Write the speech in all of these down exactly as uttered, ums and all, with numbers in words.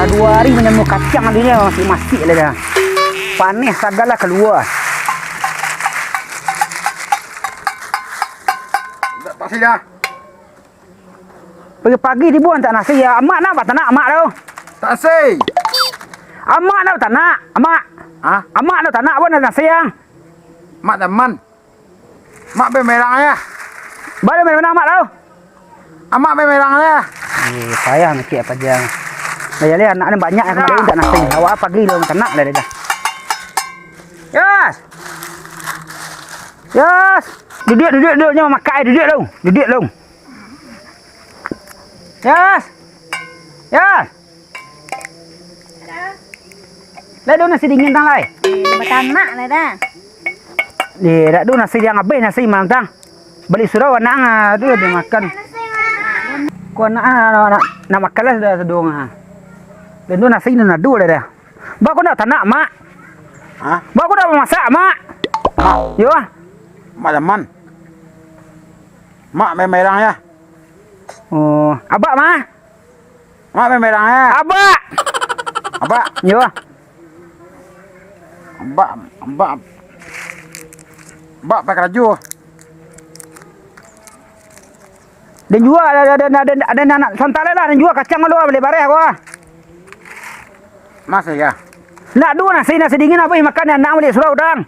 Duo ari manyamu kacang tu nyo, masih-masih lah dah. Paneh sagalo kalua. Tak, tak sih dah. Pagi-pagi tibo antak nasi, ya. Amak nak batanak, amak tu. Tak sih. Amak nak batanak, amak. Hah? Amak nak batanak, apo nak nasi, yang? Mak daman. Mak bemerang ya. Bali bemerang, amak tu. Amak bemerang ya. Eh, payah mikir apo je. Lah, ya, anak ni banyak yang kamarin antak nasi. Awak pagi lu batanak lah dah. Yas. Yas. Duduak, duduak, duduak, nyo makan, duduak lu. Duduak lu. Yas. Yas. Lai ado nasi dingin tang lai? Eh, batanak lai dah. Eh, dak ado nasi, yang abih nasi malam tang. Bali surau anak ang, ah, tu dimakan. Ko anak ang, nak, nak, nak makan lah sudah sadonyo, ah. Lai ado nasi nan ado lai dah. Baa ko ndak tanak, Mak? Hah? Baa ko ndak mamasak, Mak? Mak. Yo. Mak daman. Mak main-main ya. Oh, abak mah? Mak main-main ya. Abak. Abak. Yo. Abak, abak. Abak pakai laju. Den jua, ada, ada, ada, ada, ada anak santai lah, den jua kacang lu, bali bareh aku ah. Masih ya? Nak duo nasi, nasi dingin abih makan, anak bali surau dang.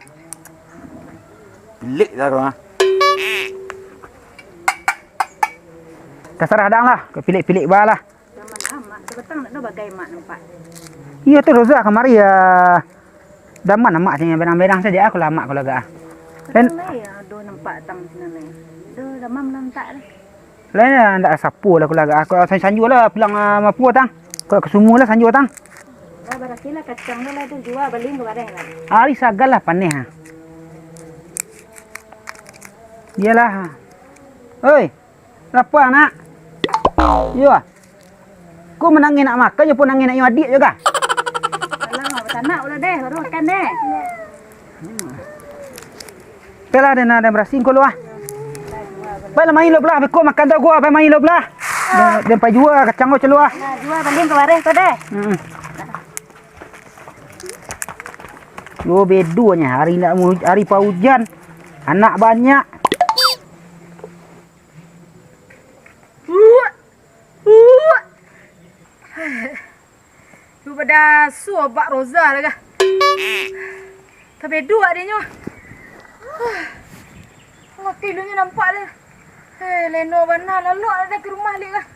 Pilik lah tu ah. Tasarah dang lah, ka pilik-pilik baa lah. Daman amak, tu patang ndak ado bagai mak nampak. Iyo tu Roza kamari ya. Daman amak sini, berang-berang sajo aku lah amak kalau agak ah. Patang lai ya, ado nampak tang sinan lai. Ado daman lah nampak lah. Lai ya, ndak sapo lah kalau agak ah. Kalau sanjo lah pulang ah, mapo tang. Kalau ka sumua lah sanjo tang. Lah barasiah lah kacang tu lah tu, jua bali ka bareh lah. Ari sagal lah paneh ah. Iyolah. Oi. Lapar, Nak? Iyo. Ko manangih nak makan, jo pun nangih nak iyo adiak juo kah? Alah, batanak ulah deh, baru makan deh. Oke lah, den, den barasiah ko lu ah. Pai lah main lu lah, beko makan tu gua, pai main lu lah. Den, den pai jua kacang ko celu ah. Nah, jua bali ka bareh ko deh. Hmm. Yo, bedonyo, hari ndak mu-, hari paujan, anak banyak. Yo, badaso abak Roza lah kah. Tabedo adinyo. Laki ilunyo nampak deh. Eh, leno bana, lalok ado ka rumah liak kah.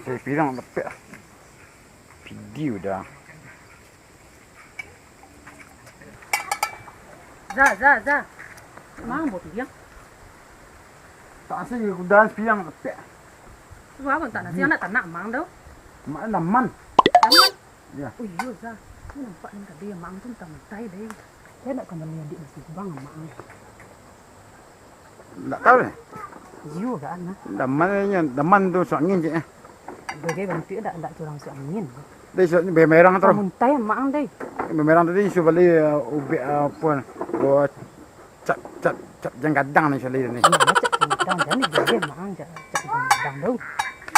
Cari pirang dapek lah. Pidi udah. Za, Za, Za. Manga bawa pirang? Tak nasi, udah pirang dapek. Suah pun tak nasi, anak tanak mang tu. Mak naman. Naman? Ya. Oh iyo, Za. Ko nampak nan tadi mang tu mantai deh. Kau nak kambali adiak basubang, Mak. Ndak tahu deh. Iyo, kan, nah. Daman nyo, daman tu masuak angin, cek, eh. Bagai bantuak ndak, ndak curang masuak angin. Deh, masuak angin bemerang tu. Pamuntai, Mak, deh. Bemerang tadi isuak bali, eh, ubek, eh, apo, oh, cap, cap, cap janggadang ni sali ni. Iyo, cap janggadang, jadi bagai, Mak, cap, cap janggadang tu.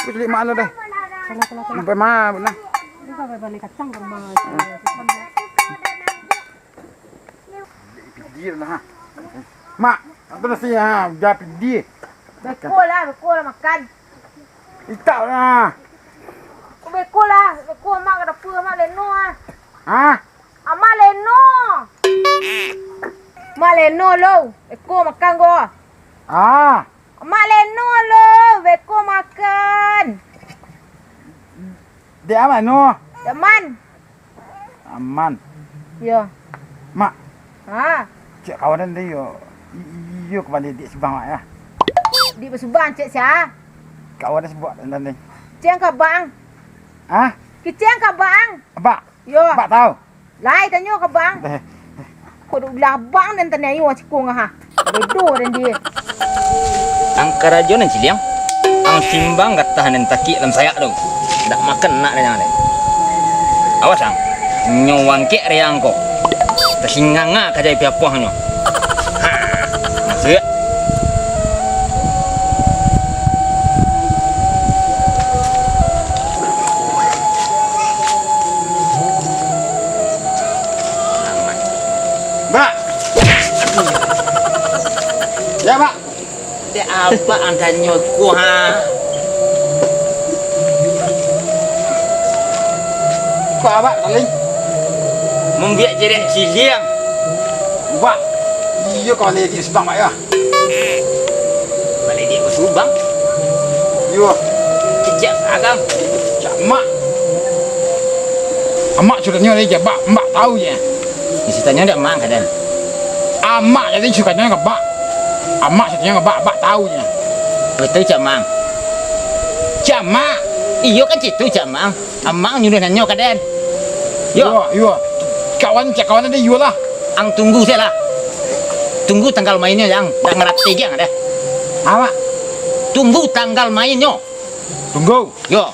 Terus caliak Mak lah deh. Salah, salah, salah. Sampai ma, nah. Ini sampai bali kacang ka rumah. Pidi lah, ha. Mak, apo nasi, ha, udah pidi. Beko lah, beko lah makan. Itak lah. Beko lah, beko Mak ka dapua, Mak leno ah. Ha? Amak leno. Mak leno lo, beko makan ko. Ah. Mak leno lo, beko makan. Dek aman no. Aman. Aman. Yo. Mak. Ha. Cek kawan tadi yo. I-, i-, iyo kembali di subang, Mak, ya. Di subang, cek sia? Kawan sebuah tadi. Cek ka bang. Ah? Kicek ka bang. Abak. Yo. Abak tahu. Lai tanyo ka bang. Eh. Ko dek bilang abang nan taniayo siko ngah. Bedo dan dia. Ang karajo nan ciliang, ang timbang gatah nan takik dalam sayak tu. Dak makan nak dek ang deh. Awas ang, nyo wangkek dek ang ko. Tasinganga ka jai piapuahnyo. Ha, masuk. Bak! Ya, Bak! Dek abak ang tanyo ko, ha? Ko abak, Saling? Mambuek jerek ciliang. Bak! Iyo, kau ni di Subang, Bak, ya? Baliak di Subang? Iyo. Cicak agam. Cak mak. Amak sudah nyo ni, Bak, mak tahu je. Isi tanyo dek mak kaden. Amak jadi suka nyo ka bak. Amak suka nyo ka bak, bak tahu je. Betul, Cak Mang. Cak Mak. Iyo kan citu, Cak Mang. Amang nyuruh nanyo kaden. Yo. Iyo, iyo. Kawan, cak kawan ado iyo lah. Ang tunggu se lah. Tunggu tanggal mainnyo, Ang. Dak ngarati ge ang deh. Amak. Tunggu tanggal mainnyo. Tunggu. Yo.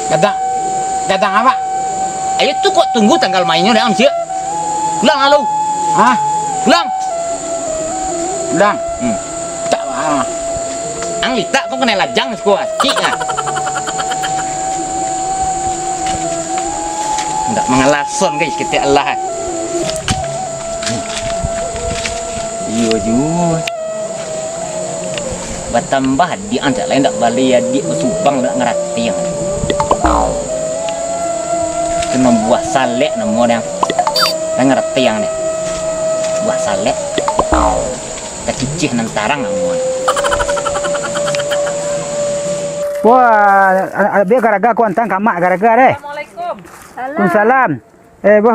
Gadang, gadang amak. Ayo tu kok tunggu tanggal mainnyo deh, Ang, ciek. Pulang lalu. Hah? Pulang. Pulang. Hmm. Tak, ah. Ang litak kau kanai lajang siko, ah. Cik, ah. Ndak mangalason, guys, ketek Allah. Iyo juo. Batambah adiak ang, cak lain ndak baleh adiak basubang, ndak ngarati ang. Itu nan buah salek namo deh. Ndak ngarati ang deh. Buah salek. Takicih nan tarang ang muan. Wah, a-, a-, biar garaga ku antang ka amak garaga deh. Assalamualaikum. Waalaikumsalam. Eh, Bu.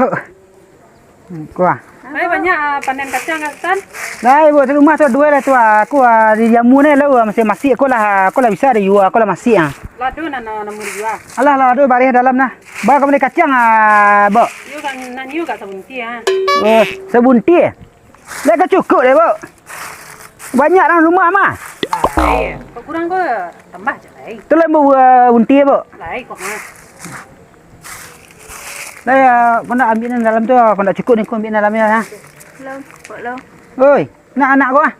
Hmm, kuah. Lai banyak, ah, panen kacang, Tan? Lai, Bu, di rumah tu dua lah tu, ah. Aku, ah, di jamu ni lah, ah, masih-masih aku lah, aku lah bisa dijua, aku lah masih, ah. Lah tu nan, nan, nan dijua. Alah, lah tu bareh dalam nah. Ba ka bali kacang, ah, Bu. Iyo kan, nan iyo ka sabunti, ah. Oh, sabunti, eh? Lai ka cukup deh, Bu. Banyak dalam rumah mah. Lai, kok kurang ko tambah je, lai. Tu lah, Bu, ah, bunti, Bu. Lai, kok mah. Lai, ah, kau nak ambil nan dalam tu, kau nak cukup ni, kau ambil nan dalam ni, ha. Lo, kok lo. Oi, nak anak kau, ah.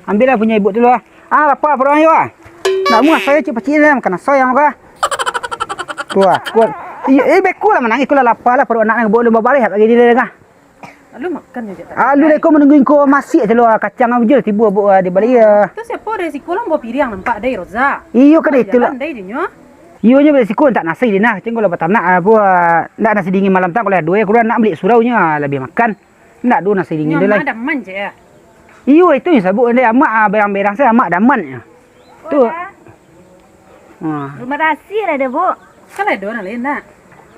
Ambil lah punya ibu tu, ah. Ah, lapar perut ayo, ah. Nak muah saya cik pacik ni, makan nasi yang kau. Tu, ah, kuat. Iya, eh, beko lah manangis, kau lah lapar lah, perut anak nak bawa lomba balik, tak gini dah, kah? Lalu makan je, tak. Ah, lu leko menunggu ingko masih je lo, ah, kacang aja tibo, Bu, ah, di balik, ah. Tu siapa dari siko lah bawa piriang nampak, dai Roza. Iyo, kan itu lah. Jalan, dai, dinyo. Iyo nyo beli siko, tak nasi di nah, cengkol lah batanak, ah, Bu, ah, ndak nasi dingin malam tak, kalau dua, kurang nak beli surau nyo, ah, lebih makan. Ndak ado nasi dingin deh, lai. Nyaman, daman je, ya. Iyo, itu nyo sabuk deh, amak, ah, berang-berang saya, amak daman, ya. Tu. Oi, dah. Ha. Rumah rasih lah dah, Bu. Kan ado urang lain, nak?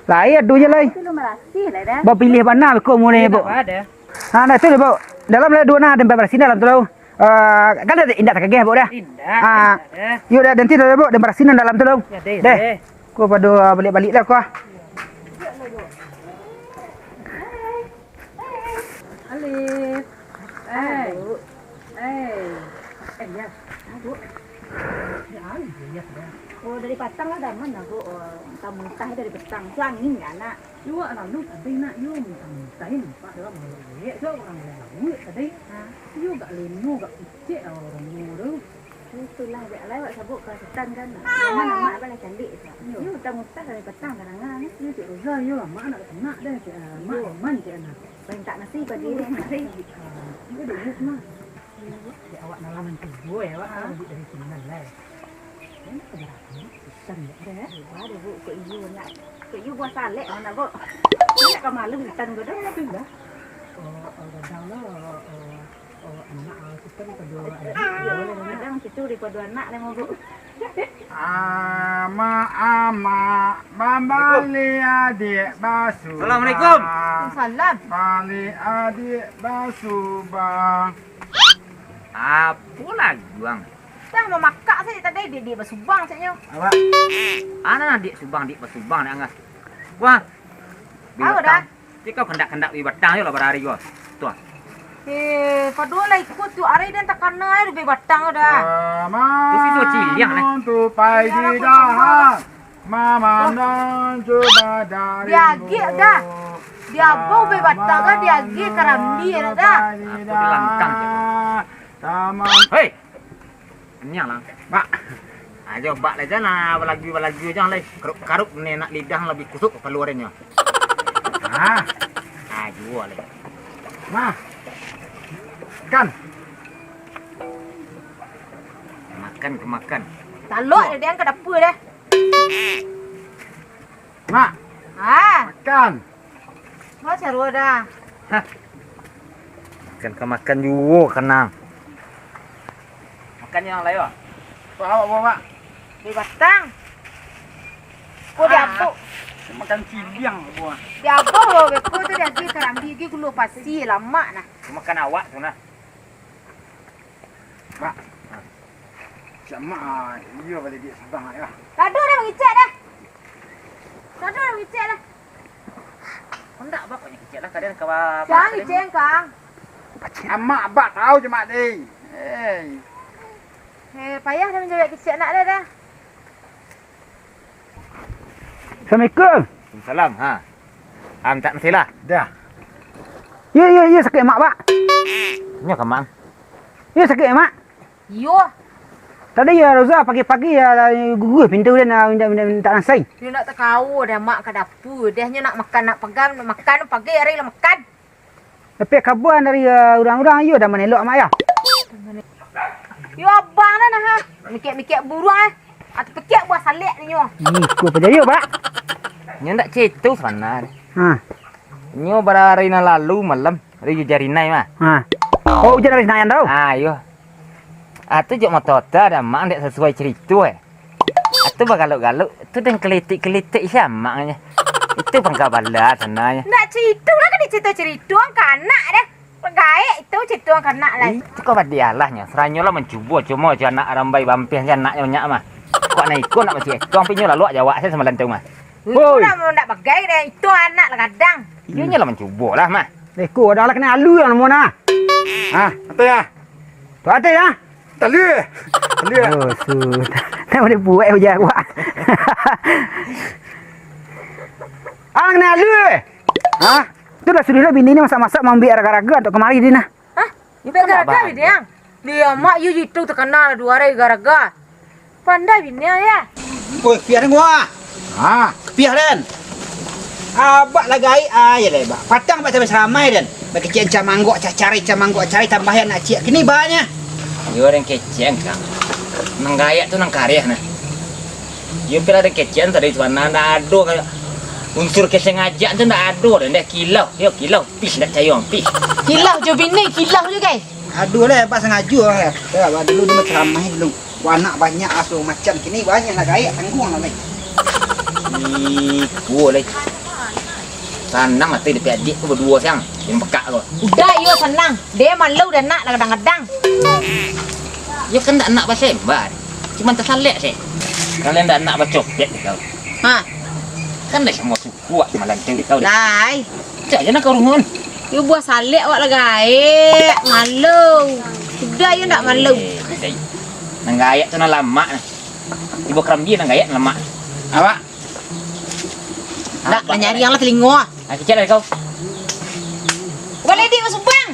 Lain ado je, lai. Itu rumah rasih lah dah. Bapilih bana beko mulai, Bu. Apa ada? Ha, nah, tu deh, Bu. Dalam lah dua nah, tempat barasih dalam tu, lah. Ah, kan dah indak takageh, Bu, dah. Indak, ah, indak dah. Yo, dah, nanti dah, Bu, tempat barasih dalam tu, lah. Ya, deh, deh. Deh. Ko pado, ah, balik-balik lah, ko, ah. Alif. Eh. Eh. Eh, ya. Aduh. Ya, alif, ya, ya. Oh, dari patang lah, daman lah, Bu. Oh, muntah-muntah dari petang. Tu angin kan, nak? Yo, awak lalu tadi, nak, yo, muntah-muntah, nampak dalam orang lewat, so, orang lewat tadi. Ha. Yo, gak leno, gak kicik lah orang leno tu. Itulah, jak lai awak sabuk ka Sutan kan. Aman amak abang lah caliak tu. Iyo. Iyo, utang-utang dari patang tarang ah. Iyo, Cik Roza, iyo, amak nak tanak deh, Cik, ah, amak aman, Cik, ah. Mintak nasi pagi ni, mari. Ah, iyo, dek, iyo, mah. Iyo, dek, awak dalam tu, ya, awak, ah, dari sini lah. Ini keberatan, Sutan, ya, deh. Iyo, ada, Bu, kok iyo nak, kok iyo buah salek, anak, Bu. Ini nak ka malu Sutan, Bu, dah. Itu dah. Oh, oh, gadang lah, oh. Oh, anak, ah, kita daripada adik, ya, boleh, anak. Kadang situ daripada anak, dah, mabuk. Amak, amak, bambali adik basubang. Assalamualaikum. Salam. Bali adik basubang. Apo lagi, Bang? Tah mamakak sajo tadi, dik, dik basubang sajo. Awak. Ana dik subang, dik basubang, dik angah. Wah. Apo dah? Cik, kau kandak-kandak bi batang jo lah barari ko. Tu ah. Eh, paduo lah iko tu, ari den takana ae bi batang ko dah. Tu si Suci liang, eh. Tu pai di dahang. Mamandang cuba dari. Diagik dah. Diabau bi batang dah, diagik karambia dah. Aku dilangkang je. Taman. Hei! Kenyang lah. Bak. Ajo bak lah jan lah, balagu-balagu jan lah. Karup-karup ni nak lidah labiah kusuk kaluaran nyo. Ah. Ah, Juo lai. Nah. Makan. Makan ka makan. Talok deh, dia ka dapur deh. Mak. Ah. Makan. Mak, caro dah. Hah. Makan ka makan juo kanang. Makan yang lain, Pak. Pak, awak bawa, Pak. Di batang. Ko di Ah, abok. Makan cibiang, Pak. Di abok lo, beko tu di abih karambia, gi gulo pasi, lamak nah. Makan awak tu nah. Mak. Siap mak, ah, iyo baliak diak sabang, ah, yo. Tado dah mangicak dah. Tado dah mangicak dah. Kondak abak kok nyakicak lah, kalian kawa Jangan ngicak, Kang. Amak abak tahu je, Mak, deh. Hei. Eh, payah dah manjawab kicak nak dah, dah. Assalamualaikum. Waalaikumsalam. Ha. Ah, mintak nasi lah. Dah. Yo, yo, yo, sakik mak, Pak. Nyo ka mak. Yo, sakik mak. Yo. Tadi yo Roza pagi-pagi yo guguah pintu den, ah, mintak, mintak, mintak nasi. Yo nak takawo dah mak ka dapur. Dah nyo nak makan, nak pagan, nak makan, pagi hari lah makan. Tapi kabar dari, eh, urang-urang, iyo dah manelok amak yo. Yo abang dah nah, ha. Mikek-mikek buruang, eh. Atau pekek buah salek ninyo. Iko paja yo, Pak. Nyo ndak caitu sabananyo. Ha. Nyo bara hari nan lalu malam, hari ujan rinai mah. Ha. Oh, ujan rinai tu? Ah, iyo. Ah, tu jok moto ta dah mak ndak sasuai carito, eh. Itu bagaluk-galuk, tu den kelitik-kelitik sia maknyo. Itu pangka bala sananyo. Ndak carito lah, kan dicarito-carito ang ka anak deh. Gaek itu carito ang ka anak lai. Itu kok badiah lah nyo. Saranyo lah mancubo, cuma jo anak rambai bampih se anaknyo banyak mah. Kok anak iko nak bacetong, pinyo lalu awak jawab se samalam tu mah. Itu Woi. Lah ndak bagai deh, itu anak lah gadang. Iyo nyo lah mancubo lah mah. Iko dah lah kanai alu lah namo nah. Ha, atai ah. Tu atai ah. Talua. Talua. Oh, su. Tak boleh buat ujar awak. Ang nak lu. Ha? Tu dah suruh lah bini ni masak-masak, mambiak raga-raga tu kamari dia nah. Hah? Itu Biar kan garaga abang. Bini ang. Dia mak, you itu terkenal dua hari garaga. Pandai bini ang ya. Oi, piah tengok ah. Ha, piah den. Abak lah gaek aja lah, Bak. Patang Bak sampai seramai den. Bakecek cak manggok, cak cari, cak manggok, cari tambah yang nak ciak. Kini banyak. Yo, den kecek, Kang. Nang gaek tu nang kareh nah. Yo, pila den kecek tadi tu, nah, ndak ado kayak unsur kesengajaan tu ndak ado den, deh kilau. Yo, kilau. Pih, ndak cayong, pih. Kilau jo bini, kilau jo, guys. Aduh lah, Bak sangajo lah. Ya, Bak dulu dia ceramah dulu. Wah, anak banyak asuh macam kini, banyak nak gaek, tangguang lah, Bak. Iko lai. Sanang atau dapek adiak tu baduo siang. Yang pekak tu. Udah, iyo sanang. Dia malu dah nak lah kadang-kadang. Yo kan ndak nak basembar. Cuma tasalek se. Kalian ndak nak bacopet kau. Ha. Kan dah samo suku awak malam tu kau. Lai. Cak je nak kau rungun. Yo buah salek awak lah gaek. Malu. Sudah yo ndak malu. Eh, dai. Nang gaek tu nang lamak nah. Tibo karambia nang gaek nang lamak. Awak. Ndak, nak nyari yang lah telingo. Ah, kecek lah kau. Balai dia masuk bang.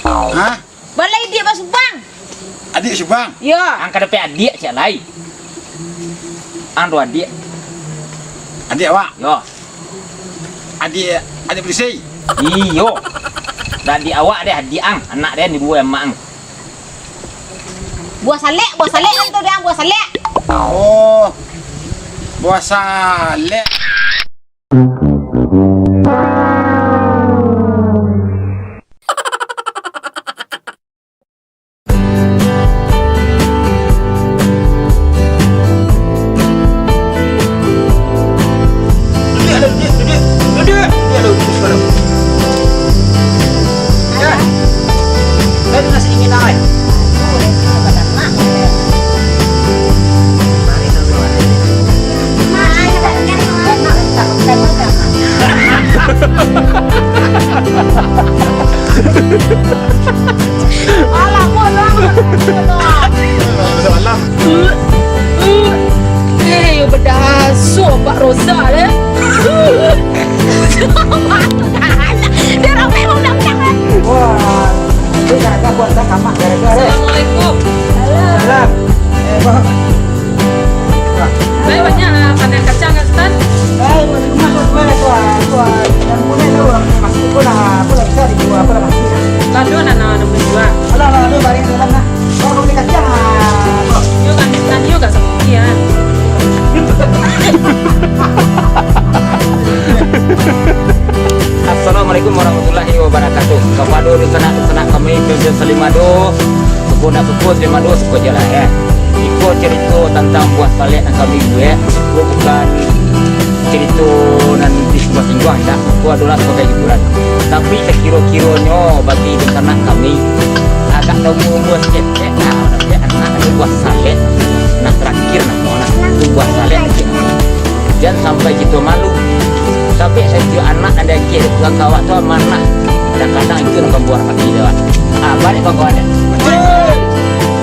Hah? Balai dia masuk bang. Adiak subang. Yo. Ang ka dapek adiak ciek lai. Ang tu adiak. Adiak awak? Yo. Adiak, adiak polisi? Iyo. Dah adiak awak deh, adiak ang. Anak deh, ni dua amak ang. Buah salek, buah salek kan tu deh, buah salek. Oh. Buah salek. Duduak, duduak, duduak, duduak. Duduak, duduak, duduak, duduak. Ya. Saya dengar sedingin, ai. Dunsanak-dunsanak kami, pian-pian Salimado, suko ndak suko, Salimado suko je lah, eh. Iko carito tantang buah salek nan kami buek, iko bukan carito nan disingguang-singguang, indak. Iko adolah sabagai hiburan. Tapi sakiro-kironyo bagi dunsanak kami, agak taumua-umua saketek, nah, anak ado buah salek, nah, tarakhir namo nah, tu buah salek kecek namo. Jan sampai kito malu. Tapi satiok anak nan diakeh dek urang ka awak tu amanah. Kadang-kadang itu nan pambuat mati tu, ah. Ah, baliak kawan-kawan, eh. Betul.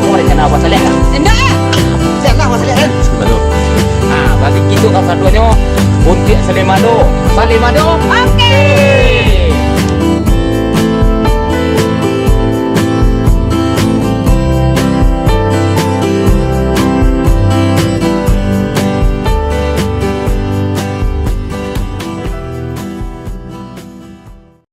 Mau rencana buah salek, kan? Indak, eh. Siap lah, buah salek, kan? Betul. Ah, bagi kito kasadonyo, untuak Salimado. Salimado. Oke.